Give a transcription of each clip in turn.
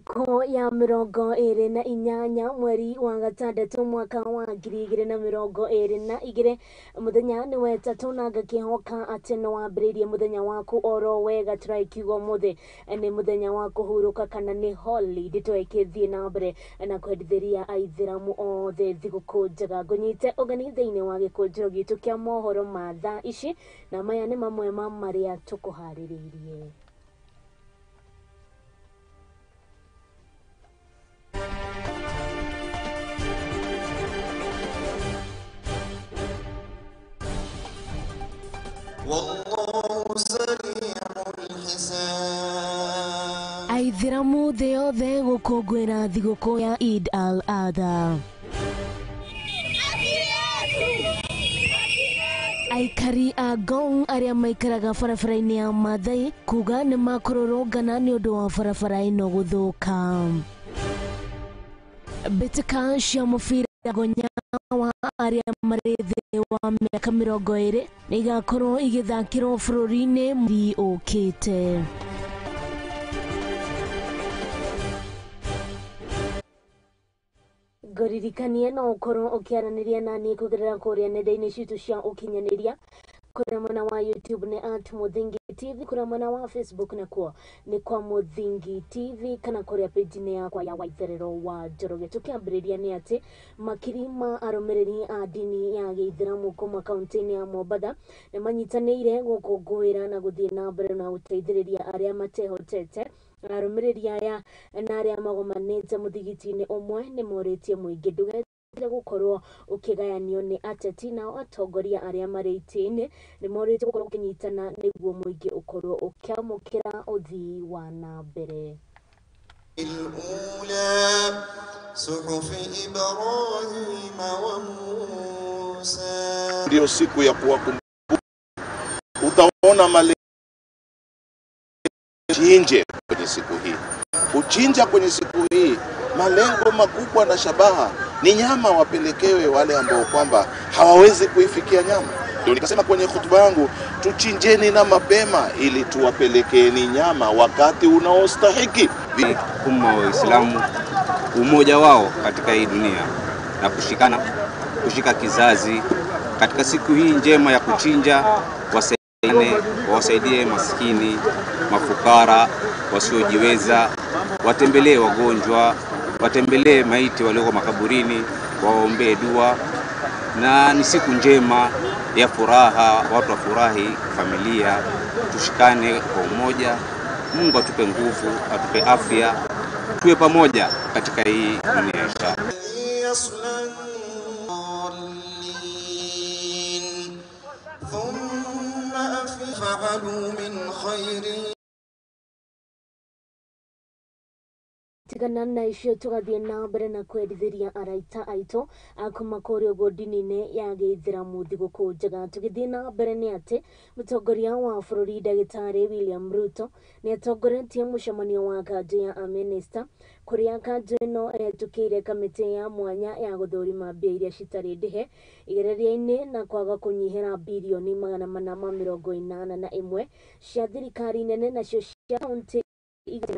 Thigũkũ ya 28 mweri wa gatandatũ mwaka wa 2022 mũthenya nĩ wetatũ na ngakĩhoka atĩ nĩ wambĩrĩirie mũthenya waku oro wega. Tũraikiuga ũmũthĩ nĩ mũthenya wa kũhurũka kana nĩ holiday, tũgĩthiĩ na mbere na kwendithĩria aithĩramu othe thigũkũ njega. Ngũnyite ũgeni thĩinĩ wa gĩkũnjĩro gitũ kĩa mohoro ma thaa ici, na maya nĩ mamwe ma marĩa tũkũharĩrĩirie. والله سريع الحساب. Aithĩramu thĩ yothe gũkũngũĩra thigũkũ ya Eid al-Adha. Aikari a Ngong arĩa maikaraga barabara-inĩ ya Maathai kuga nĩ makũrũrũngana nĩ ũndũ wa barabara ĩno gũthũka. Mbĩtĩka cia mũbira gonya wa arĩa marĩ thĩ wa mĩaka 20 nĩ igakorwo igĩthakĩrwo bũrũri-inĩ mweri ũkĩte. Ngũririkanie no ũkorwo ũkĩaranĩria na niĩ kũgerera kũrĩa nenda-inĩ citũ cia ũkinyanĩria, kũrĩa mwena wa YouTube nĩ at Muthingi TV, kũrĩa mwena wa Facebook nakuo nĩ kwa Muthingi TV, kana kũrĩa page-inĩ yakwa ya Waitherero wa Njoroge. Tũkĩambĩrĩria nĩ atĩ makiri ma arũmĩrĩri a ndini ya gĩithĩramu kuma kaunti-inĩ ya Mombatha nĩ manyitanĩire gũkũngũĩra na gũthiĩ na mbere na gũteithĩrĩria arĩa matehotete. Arũmĩrĩri aya na arĩa magomanĩte mũthigiti-inĩ ũmwe nĩ morĩtie mũingĩ ndũgetigĩre gũkorwo ũkĩgayanio nĩ ateti, nao atongoria arĩa marĩ itĩ-inĩ nĩ morĩtio gũkorwo ũkĩnyitana nĩguo mũingĩ ũkorwo ũkĩamũkĩra ũthii wa na mbere. الأولى صحف إبراهيم وموسى. Ndio siku ya kuwakumbuka. Utaona male chinje kwenye siku hii, kuchinja kwenye siku hii, malengo makubwa na shabaha ni nyama wapelekewe wale ambao kwamba hawawezi kuifikia nyama. Ndio nikasema kwenye hotuba yangu, tuchinjeni na mapema ili tuwapelekeeni nyama wakati unaostahiki. Umma wa Uislamu, umoja wao katika hii dunia na kushikana, kushika kizazi katika siku hii njema ya kuchinja, wasaidiane, wawasaidie maskini, mafukara, wasiojiweza, watembelee wagonjwa, watembelee maiti walioko makaburini, waombee dua. Na ni siku njema ya furaha, watu wafurahi, familia, tushikane kwa umoja. Mungu atupe nguvu, atupe afya, tuwe pamoja katika hii dunia inshallah. يصلى الضالين ثم أفعلوا من خير. Tigana na icio tũgathiĩ na mbere na kwendithĩria araita aitũ akuma kũrĩa ũguo ndini-inĩ ya gĩithĩramu thigũkũ njega. Tũgĩthiĩ na mbere nĩ atĩ mũtongoria wa bũrũri ndagĩtarĩ William Ruto nĩ atongoretie mũcemanio wa kanjũ ya amĩnĩsta, kũrĩa kanjũ ĩno ĩhetũkĩire kamĩtĩ ya mwanya ya gũthũrima mbia iria citarĩ ndĩhe igereria-inĩ na kwaga kũnyihĩra birioni 481 cia thirikari nene, nacio cia kaunti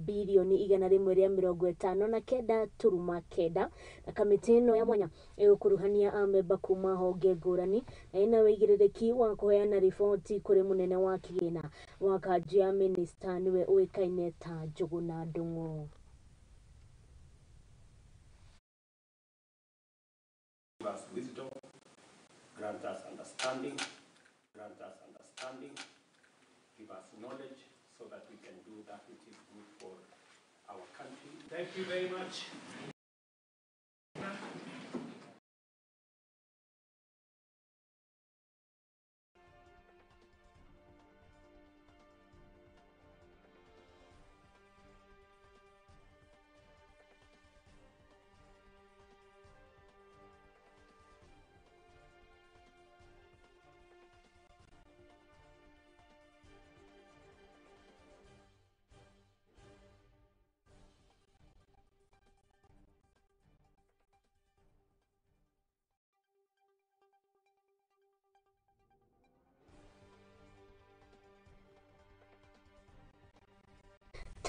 birioni 159.9. Na kamĩtĩ ĩno ya mwanya ĩgũkuruhania amemba kuma honge ngũrani na ĩna wĩigĩrĩrĩki wa kũheana riboti kũrĩ mũnene wa kĩgĩna wa kanjũ ya mĩnĩsta nĩwe ũĩkaine ta Njũgũna Ndung'u. Give us wisdom, grant us understanding, grant us understanding, give us knowledge so that we can do that which is good for our country. Thank you very much.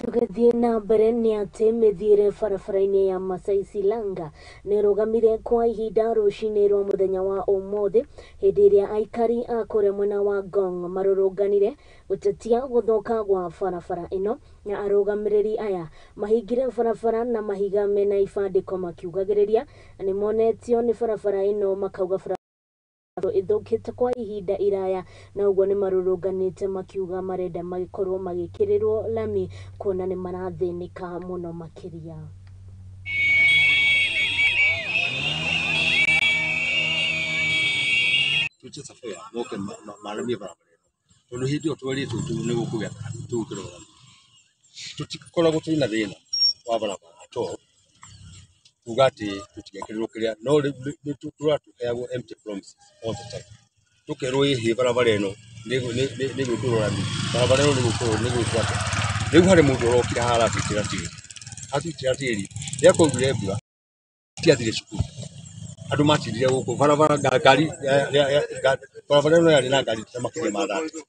Tũgĩthiĩ na mbere nĩ atĩ mĩthiĩre barabara-inĩ ya Masai Silanga nĩ ĩrũgamire kwa ihinda rũcinĩ rwa mũthenya wa ũmũthĩ hĩndĩ ĩrĩa aikari a kũrĩa mwena wa Ngong marũrũnganire gũtetia gũthũka gwa barabara ĩno, na arũgamĩrĩri aya mahingire barabara na mahiga mena ibandĩko makiugagĩrĩria na nĩmonetio nĩ barabara ĩno, makauga barabara ĩthũkĩte kwa ihinda iraya, na ũguo nĩ marũrũnganĩte makiuga marenda magĩkorwo magĩkĩrĩrwo lami kuona nĩ marathĩnĩka mũno makĩria. Tuĩte surveyor moke maramie barabara ĩno, tondũ hĩndĩ ĩyo twerĩtwo nĩ gũkũgĩa tũgũkĩrwo rami, tũtikoragwo twĩna thĩna wa barabara at all, kuga atĩ tũtigekĩrĩrwo kĩrĩa, no rĩu nĩ tũratũheagwo empty promises all the time, tũkerwo ĩhĩ barabara ĩno nĩ gwĩkĩrwo rami, barabara ĩno nĩ gwĩkĩrwo nĩ gwĩkwo atĩa. Rĩu harĩ mũndũ ũrokire haha aratwĩkĩra tĩri, atwĩkĩra tĩri, rĩrĩa kwaurire mbura tiathire cukuru, andũ matindire gũkũ barabara, ngari barabara ĩno yarĩ na ngari ta makĩria ma 30.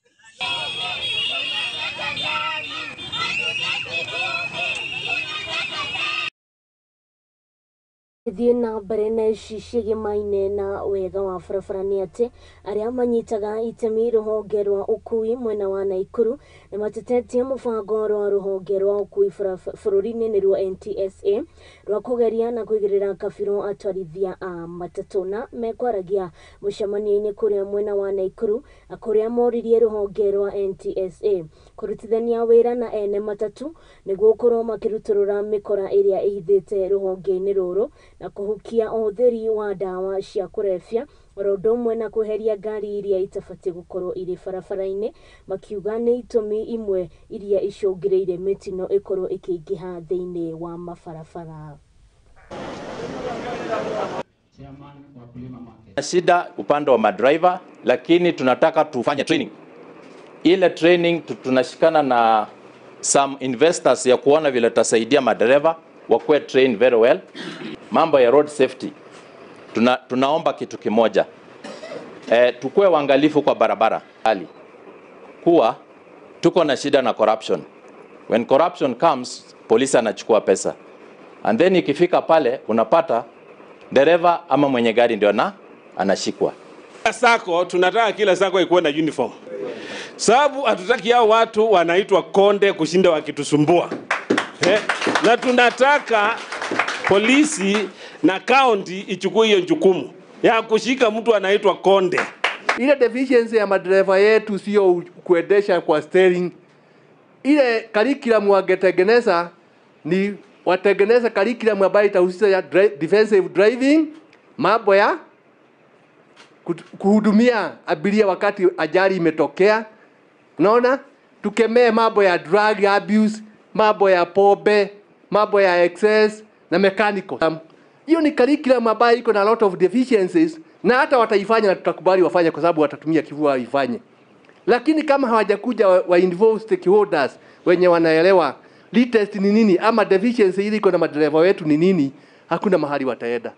Thiĩ na mbere na ici ciĩgĩmaine na wega wa barabara nĩ atĩ arĩa manyitaga itemi rũhonge rwa ũkui mwena wa Naikuru nĩ matetetie mũbango rwa rũhonge rwa ũkui bũrũri-inĩ nĩruo NTSA rwa kũgeria na kũigĩrĩra kabirũ atwarithia a matatũ, na mekwaragia mũcemanio-inĩ kũrĩa mwena wa Naikuru kũrĩa moririe rũhonge rwa NTSA kũrutithania wĩra na ene matatũ nĩguo gũkorwo makĩrutũrũra mĩkora ĩrĩa ĩhithĩte rũhonge-inĩ rũrũ na kũhukia ũhũthĩri wa ndawa cia kũrebia oro ũndũ ũmwe na kweheria ngari iria itabatiĩ gũkorwo irĩ barabara-inĩ, makiuga nĩ itũmi imwe iria icũngĩrĩirie mĩtino ĩkorwo ĩkĩingĩha thĩinĩ wa mabarabara. Shida upande wa madriver, lakini tunataka tufanye training. Ile training tunashikana na some investors ya kuona vile tutasaidia madereva wakuwe trained very well. Mambo ya road safety tunaomba kitu kimoja, tukue waangalifu kwa barabara hali kuwa tuko na shida na corruption. When corruption comes, polisi anachukua pesa, and then ikifika pale unapata dereva ama mwenye gari ndio na anashikwa. Sako tunataka kila sako ikuwe na uniform, sababu hatutaki hao watu wanaitwa konde kushinda wakitusumbua. Na tunataka polisi na county ichukue hiyo jukumu ya kushika mtu anaitwa konde. Ile deficiency ya madereva yetu sio kuendesha kwa steering. Ile curriculum wangetengeneza ni watengeneza curriculum ambayo itahusisha ya defensive driving, mambo ya kuhudumia abiria wakati ajali imetokea. Unaona? Tukemee mambo ya drug abuse, mambo ya pombe, mambo ya excess na mechanical. Hiyo ni curriculum ambayo iko na lot of deficiencies, na hata wataifanya na tutakubali wafanye kwa sababu watatumia kivua waifanye. Lakini kama hawajakuja wa involve stakeholders wenye wanaelewa latest ni nini ama deficiency ile iko na madereva wetu ni nini, hakuna mahali wataenda.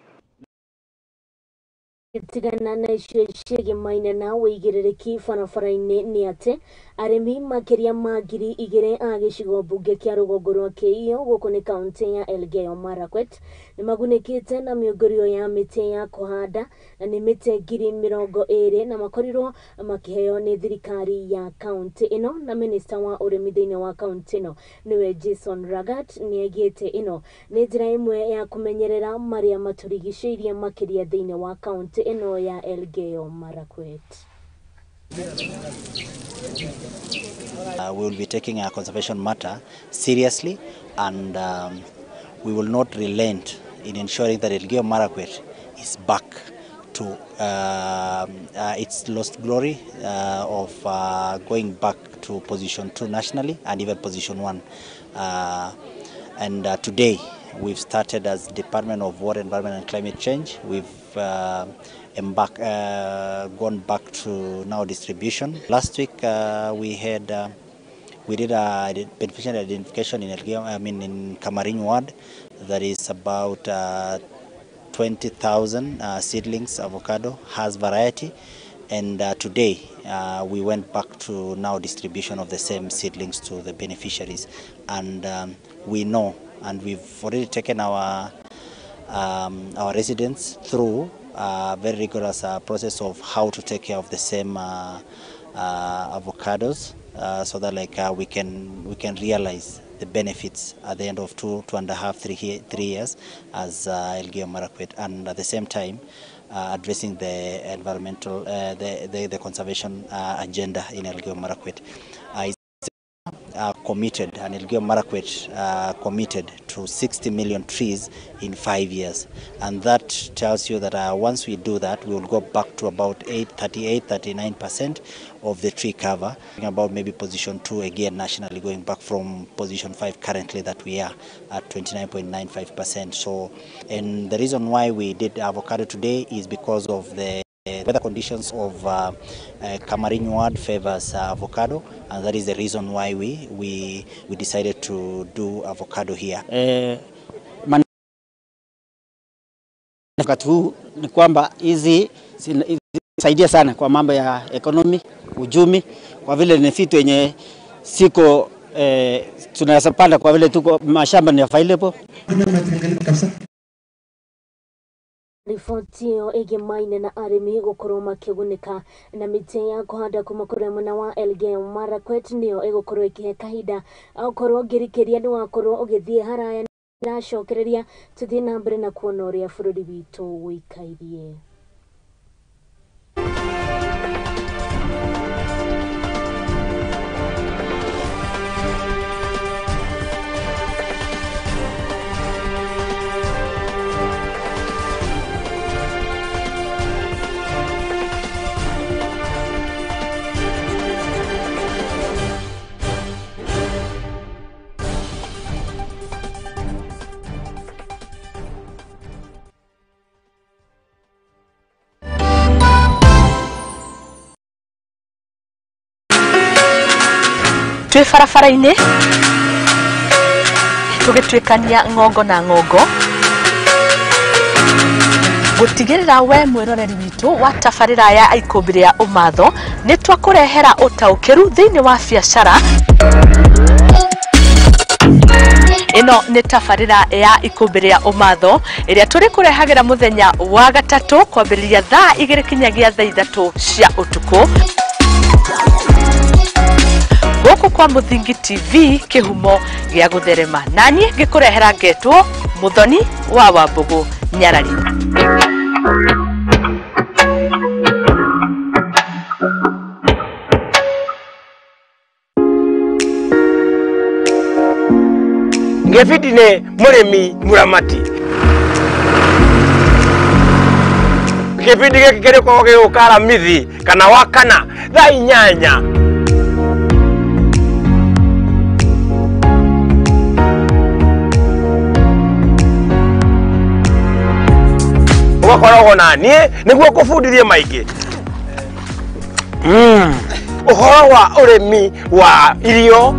Tigana na icio ciĩgĩmaine na wĩigĩrĩrĩki barabara-inĩ nĩ atĩ arĩmi makĩria ma 2,000 a gĩcigo mbunge kĩa rũgongo rwa Kĩio gũkũ nĩ kaũntĩ ya Elgeyo Marakwet nĩ magunĩkĩte na mĩũngũrio ya mĩtĩ ya kũhanda, na nĩ mĩtĩ 20,000 na makorirwo makĩheo nĩ thirikari ya kaũntĩ ĩno, na minista wa ũrĩmi thĩinĩ wa kaũntĩ ĩno nĩwe Jason Ragat nĩaigĩte ĩno nĩ njĩra ĩmwe ya kũmenyerera marĩa matũrigicĩirie makĩria thĩinĩ wa kaũntĩ ĩno ya Elgeyo Marakwet. We will be taking our conservation matter seriously, and we will not relent in ensuring that Elgeyo Marakwet is back to its lost glory of going back to position 2 nationally and even position 1. And today we've started as Department of Water, Environment and Climate Change. We've gone back to now distribution. Last week we did a beneficiary identification in Elgeyo, I mean in Kamarin ward. That is about 20,000 seedlings avocado has variety, and today we went back to now distribution of the same seedlings to the beneficiaries, and we know, and we've already taken our residents through a very rigorous process of how to take care of the same avocados, so that like we can realize the benefits at the end of 2, 2.5, 3 years as Elgeyo Marakwet, and at the same time addressing the environmental the conservation agenda in Elgeyo Marakwet. Committed, and Elgeyo Marakwet committed to 60 million trees in 5 years, and that tells you that once we do that, we will go back to about 38-39% of the tree cover, about maybe position 2 again nationally, going back from position 5 currently that we are at 29.95%. So, and the reason why we did avocado today is because of the weather conditions of Kamarin ward favors avocado, and that is the reason why we decided to do avocado here. Wakati huu ni kwamba hizi saidia sana kwa mambo ya economy, uchumi, kwa vile ni vitu yenye siko tunaweza panda kwa vile tuko mashamba ni available. Riboti ĩyo ĩgĩmaine na arĩmi gũkorwo makĩgunĩka na mĩtĩ ya kũhanda kuma kũrĩa mwena wa Elgeyo Marakwet nĩyo ĩgũkorwo ĩkĩhe kahinda okorwo ngĩrikĩria nĩ wakorwo ũgĩthiĩ haraya ndacokereria tũthiĩ na mbere na kuona ũrĩa bũrũri witũ wĩikairie. Twĩ barabara-inĩ tũgĩtuĩkania ng'ongo na ng'ongo gũtigĩrĩra we mwĩroreri witũ wa tabarĩra ya Ikũmbĩ rĩa Ũmatho nĩ twakũrehera ũtaũkĩru thĩinĩ wa biacara. Ĩno nĩ tabarĩra ya Ikũmbĩ rĩa Ũmatho ĩrĩa tũrĩkũrehagĩra mũthenya wa gatatũ kwambĩrĩria thaa 2 kinyagia thaa 3 cia ũtukũ gũkũ kwa Mũthingi TV kĩhumo gĩa gũtherema, naniĩ ngĩkũrehera ngetwo Mũthoni wa Wambũgũ Nyarari. Ngĩbindi nĩ mũrĩmi mũramati. Gĩbindi gĩkĩ kĩrĩkoragwo gĩgũka Aramithi kana Wakana thaa 8. Ũgakoragwo na niĩ nĩguo ngũbundithie maingĩ ũhoro wa ũrĩmi wa irio,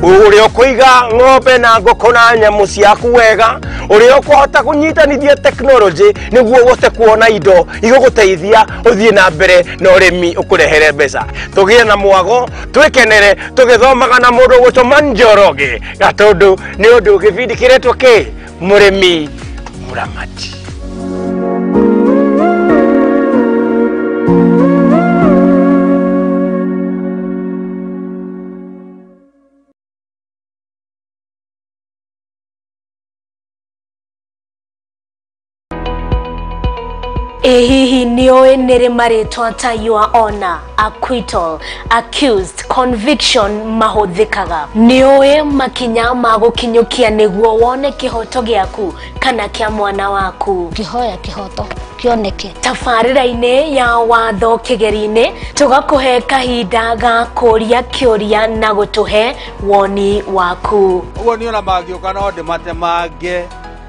ũrĩa ũkũiga ng'ombe na ngũkũ na nyamũ ciaku wega, ũrĩa ũkũhota kũnyitanithia tekinoronjĩ nĩguo ũhote kuona indo igũgũteithia ũthiĩ na mbere na ũrĩmi ũkũrehere mbeca. Tũgĩe na mwago, twĩkenere tũgĩthomaga na mũndũ ũgwĩtwo Njoroge Gatũndũ, nĩ ũndũ gĩbindi kĩretwo kĩ Mũrĩmi Mũramati. Ĩ hihi nĩũĩ nĩrĩ marĩtwa ta your honor, acquittal, accused, conviction mahũthĩkaga? Nĩũĩ makinya ma gũkinyũkia nĩguo wone kĩhoto gĩaku kana kĩa mwana waku? Kĩhoya kĩhoto kĩoneke. Tabarĩra-inĩ ya watho kĩgeri-inĩ tũgakũhe kahinda ga kũria kĩũria na gũtũhe woni waku. Ũguo niĩ ona mangĩũka no ndĩmatemange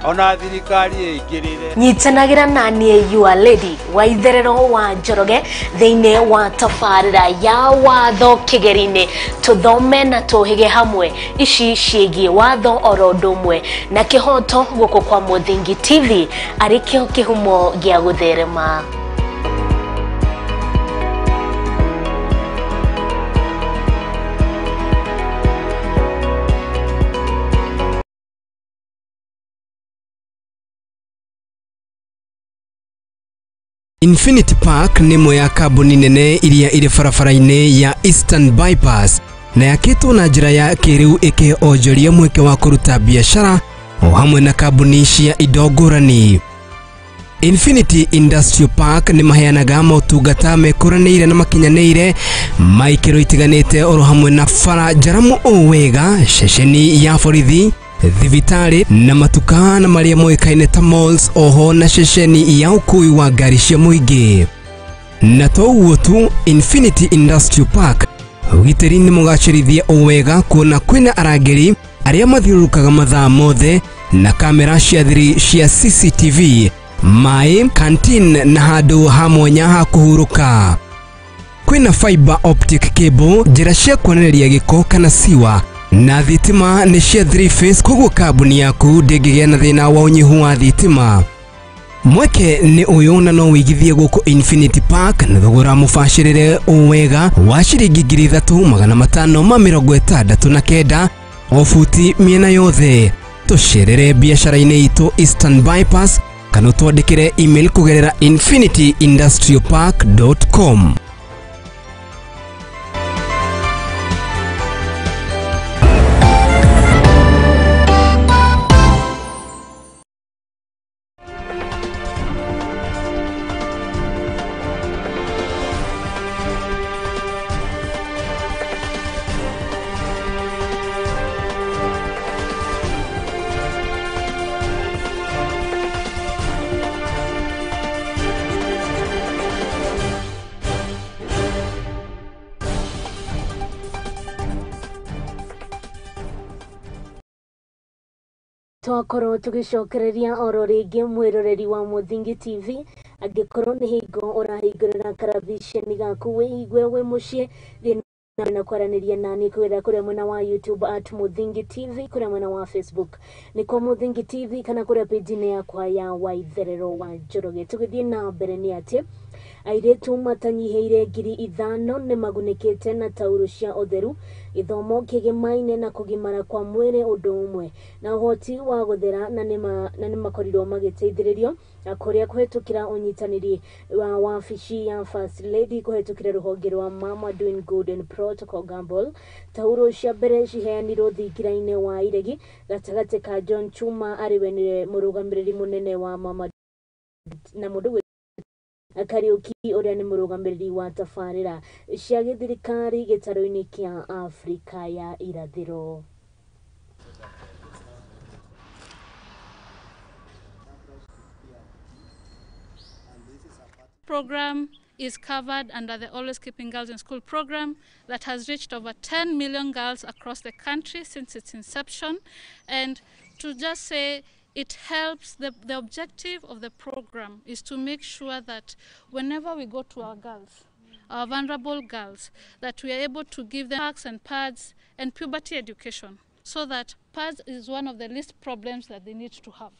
ona thirikari ĩingĩrĩre. Nyitanagĩra na niĩ your lady wa itherero wa Njoroge thĩinĩ wa tabarĩra ya watho kĩgeri-inĩ, tũthome na tũhĩge hamwe ici ciĩgiĩ watho oro ũndũ ũmwe na kĩhoto gũkũ kwa Mũthingi TV arĩ kĩo kĩhumo gĩa gũtherema. Infinity Park nĩ ĩmwe ya kambuni nene iria irĩ barabara-inĩ ya Eastern Bypass na yakĩtwo na njĩra ya kĩrĩu ĩkĩhe onjoria mweke wa kũruta biacara o hamwe na kambuni cia indo ngũrani. Infinity Industrial Park nĩ maheanaga motungata mekũranĩire na makinyanĩire ma ikĩro itiganĩte oro hamwe na bara njaramu o wega, ceceni ya borithi, thibitarĩ na matuka na marĩa moĩkaine ta malls, oho na ceceni ya ũkui wa ngari cia mũingĩ. Na to ũguo tu, Infinity Industrial Park ũgitĩri nĩ mũgacĩrithie o wega kuona kwĩna arangĩri arĩa mathiũrũrũkaga mathaa mothe na kamera cia thiri cia CCTV, maĩ, canteen na handũ ha mwanya ha kũhurũka. Kwĩna fiber optic cable, njĩra cia kuonereria gĩko kana siwa, na thitima nĩ cia 3 phase, koguo kambuni yaku ndĩngĩgĩa na thĩna wa ũnyihu wa thitima. Mweke nĩ ũyũ na no wĩigithie gũkũ Infinity Park na thogora mũbacĩrĩre o wega wa ciringi 3569 o buti mĩena yothe. Tũcerere biacara-inĩ itũ Eastern Bypass kana ũtwandĩkĩre email kũgerera infinityindustrialpark.com. Twakorwo tugicokereria oro ringi mwiroreri wa Muthingi TV, angikorwo ni hingo urahingurira karabiceni gaku wiigue wi mucii na kwaraniria nani kwira kuria mwena wa YouTube at Muthingi TV, kuria mwena wa Facebook ni kwa Muthingi TV, kana kuria page-inĩ yakwa ya Waitherero wa Njoroge. Tugithie na mbere ni ati airĩtu matanyihĩire 5,000 nĩ magunĩkĩte na taurũ cia ũtheru, gĩthomo kĩgemaine na kũgimara kwa mwĩrĩ ũndũ ũmwe na ũhoti wa gũthera, na nĩ makorirwo magĩteithĩrĩrio na kũrĩa kũhetũkĩra ũnyitanĩri wa wabici ya First Lady kũhetũkĩra rũhonge rwa Mama Doing Good and Protocol Gamble. Taurũ cia mbere ciheanirwo thingira-inĩ wa Iregi gatagatĩ ka John Chuma arĩ we nĩwe mũrũgamĩrĩri mũnene wa Mama na mũndũ Kariuki ũrĩa nĩ mũrũgamĩrĩri wa tabarĩra cia gĩthirikari gĩtarũ-inĩ kĩa Afrika ya Irathĩro. Program is covered under the Always Keeping Girls in School program that has reached over 10 million girls across the country since its inception. And to just say it helps, the objective of the program is to make sure that whenever we go to our girls, our vulnerable girls, that we are able to give them packs and pads and puberty education, so that pads is one of the least problems that they need to have.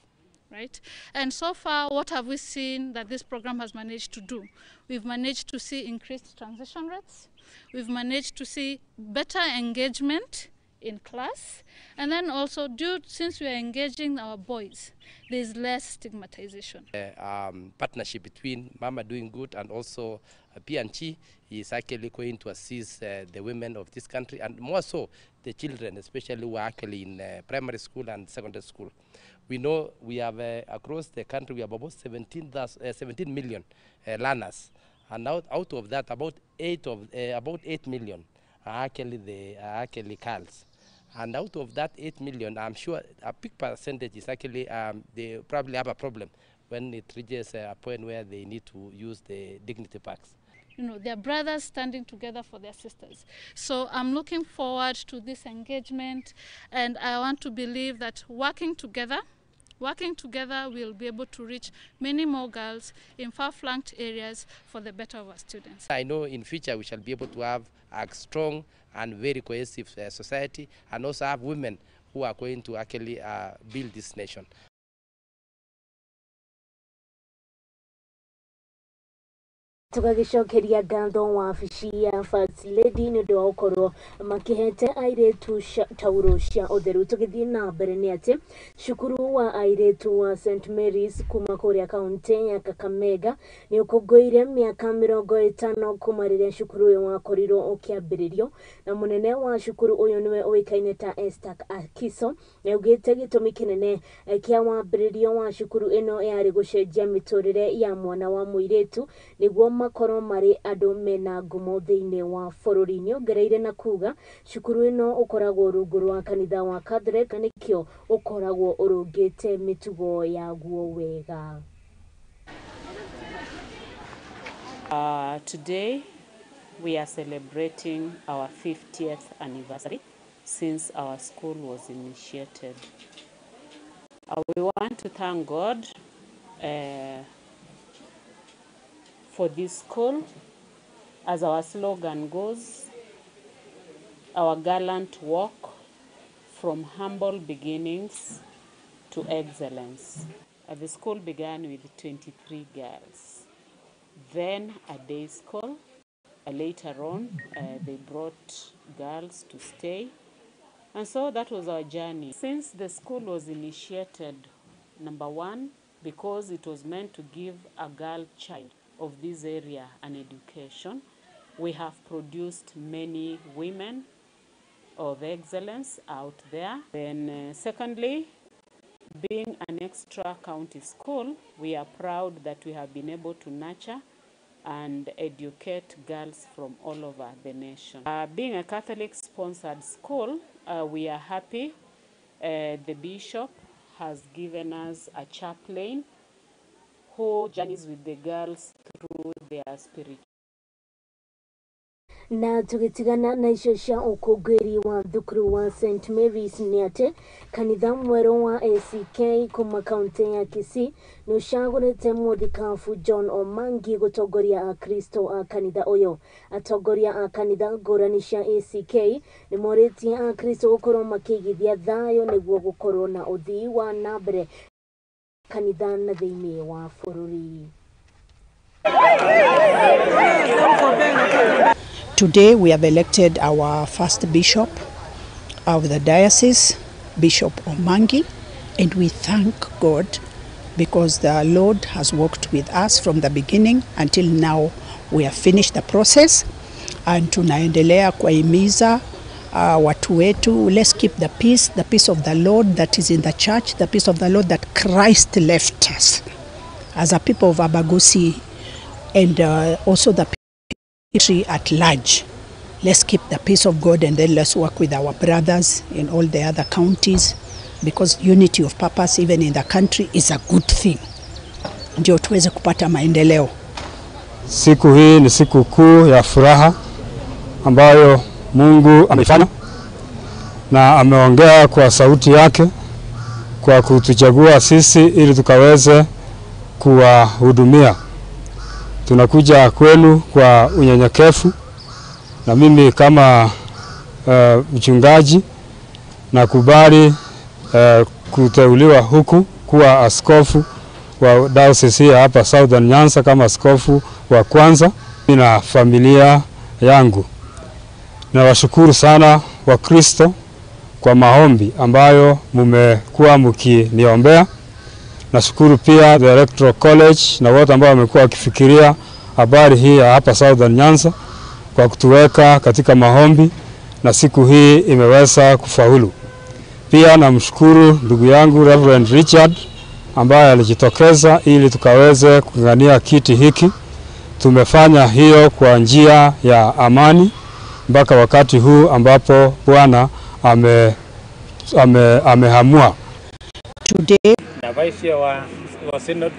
Right? And so far, what have we seen that this program has managed to do? We've managed to see increased transition rates. We've managed to see better engagement in class. And then also, since we are engaging our boys, there's less stigmatization. Partnership between Mama Doing Good and also P&G is actually going to assist the women of this country, and more so the children, especially who are actually in primary school and secondary school. We know we have across the country we have about 17 million learners, and out of that about 8 million are actually girls. And out of that 8 million, I'm sure a big percentage is actually they probably have a problem when it reaches a point where they need to use the dignity packs. You know, their brothers standing together for their sisters. So I'm looking forward to this engagement, and I want to believe that working together, we'll be able to reach many more girls in far-flung areas for the better of our students. I know in future we shall be able to have a strong and very cohesive society, and also have women who are going to actually build this nation. Tugagicokeria ngatho wabici ya First Lady nĩ ũndũ wa gũkorwo makĩhete airĩtu tauro cia ũtheru. Tũgĩthiĩ na mbere nĩ atĩ cukuru wa airĩtu wa St Mary's kuma kũrĩa kaũntĩ ya Kakamega nĩ ũkũngũĩire mĩaka 50 kuma rĩrĩa cukuru ũyũ wakorirwo ũkĩambĩrĩrio, na mũnene wa cukuru ũyũ nĩwe ũĩkaine ta Esther Akiso nĩaugĩte gĩtũmi kĩnene kĩa wambĩrĩrio wa cukuru ĩno yarĩ gũcenjia mĩtũrĩre ya mwana wa mũirĩtu nĩguo makorwo marĩ andũ mena ngumo thĩinĩ wa bũrũri. Nĩongereire na kuga cukuru ĩno ũkoragwo rungu rwa kanitha wa Catholic na nĩkĩo ũkoragwo ũrũngĩte mĩtugo yaguo wega. Today we are celebrating our 50th anniversary since our school was initiated. We want to thank God for this school. As our slogan goes, our gallant walk from humble beginnings to excellence. The school began with 23 girls, then a day school. Later on, they brought girls to stay. And so that was our journey. Since the school was initiated, number one, because it was meant to give a girl child of this area an education, we have produced many women of excellence out there. Then secondly, being an extra county school, we are proud that we have been able to nurture and educate girls from all over the nation. Being a Catholic-sponsored school, we are happy. The bishop has given us a chaplain who journeys with the girls through their spiritual. Na tugitigana na icio cia ũkũngũĩri wa thukuru wa St Mary's nĩ atĩ kanitha mwerũ wa ACK kuma kaũntĩ ya Kisii nĩ ũcagũrĩte mũthikabu John Omangi gũtongoria akristo a kanitha ũyũ. Atongoria a kanitha ngũrani cia ACK nĩ morĩtie akristo gũkorwo makĩigithia thayũ nĩguo gũkorwo na ũthii wa na mbere kanitha na thĩinĩ wa bũrũri. Today we have elected our first bishop of the diocese, Bishop Omangi, and we thank God because the Lord has worked with us from the beginning until now. We have finished the process, and tunaendelea kuwahimiza watu wetu, let's keep the peace of the Lord that is in the church, the peace of the Lord that Christ left us as a people of Abagusi, and also the country at large. Let's keep the peace of God, and then let's work with our brothers in all the other counties, because unity of purpose even in the country is a good thing. Ndio tuweze kupata maendeleo. Siku hii ni siku kuu ya furaha ambayo Mungu amefanya na ameongea kwa sauti yake kwa kutuchagua sisi ili tukaweze kuwahudumia. Tunakuja kwenu kwa unyenyekevu, na mimi kama mchungaji nakubali kuteuliwa huku kuwa askofu wa diocese hapa Southern Nyanza kama askofu wa kwanza na familia yangu. Nawashukuru sana Wakristo kwa maombi ambayo mumekuwa mkiniombea. Nashukuru pia the Electoral College na wote ambao wamekuwa wakifikiria habari hii ya hapa Southern Nyanza kwa kutuweka katika maombi, na siku hii imeweza kufaulu. Pia namshukuru ndugu yangu Reverend Richard ambaye alijitokeza ili tukaweze kung'ang'ania kiti hiki. Tumefanya hiyo kwa njia ya amani mpaka wakati huu ambapo Bwana amehamua. Today na vice wa synod.